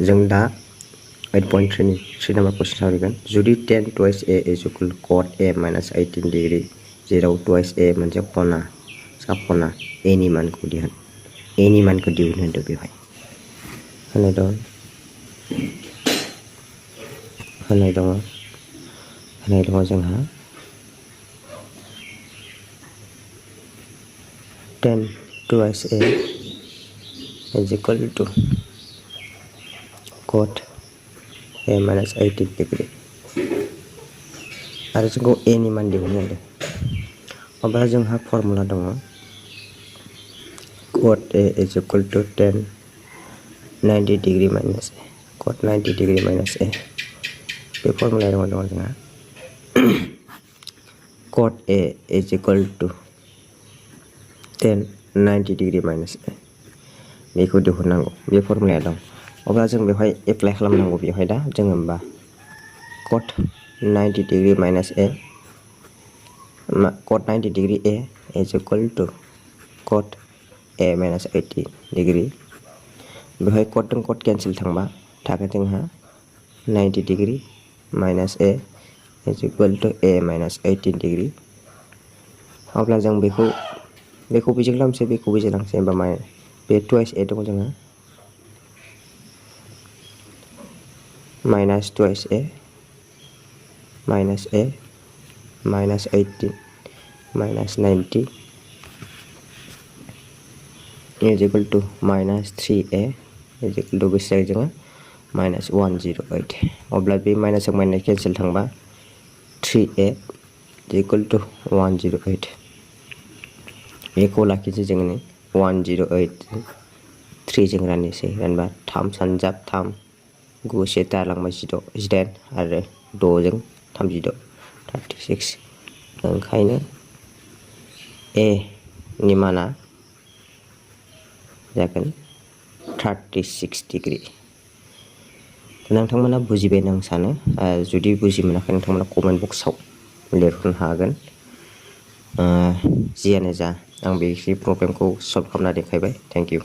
जों दा 8.3 नि 3 नाम्बार कुइसन सावरायगोन जुदि 10 twice a is equal to cot a minus 18 degree जेराव twice a मोनसे खना सा खना a नि मानखौ दिहुन a नि मानखौ दिहुन होनदों बेवहाय होनाय दङ जोंहा 10 twice a is equal to cot a minus 18 degree आरो जोंखौ a नि मान दिहुन होनदों अब्ला जोंहा फर्मुला दङ cot a is equal to 10 90 degree minus a cot 90 degree minus a बे फर्मुला दङ जोंहा cot a is equal to 10 90 degree minus a बेखौ दिहुननांगौ बे फर्मुलाया दं अब्ला जों बेवहाय एप्लाइ खालामनांगौ बेवहाय दा जों होमबा cot 90 degree minus a cot 90 degree a is equal to cot a minus 80 degree बेवहाय cot जों cot कैंसिल थांबा थागोन जोंहा 90 degree minus a is equal to a minus 18 degree अब्ला जों बेखौ बेजों लांसै बेखौ बेजों लांसै होमबा बे twice a दङ जोंहा minus twice a minus 18 minus 90 is equal to minus 3a is equal to बेसेबां जोङो minus 108 अब्ला बे माइनास जों माइनास कैंसिल थांबा 3a is equal to 108 बेखौ लाखिनोसै जोङो 108 3 जों राननोसै रानबा 3 सानजाब 3 9 से दालांबाय 18 आरो 6 जों 36 ओंखायनो a नि माना जागोन 36 डिग्री नोंथांमोना बुजिबाय होनना आं सानो जुदि बुजि मोनाखै नोंथांमोना कमेन्ट बक्सआव लिरहरनो हागोन जियानो जा आं बे प्रब्लेमखौ सल्भ खालामना देखायबाय थेंक इउ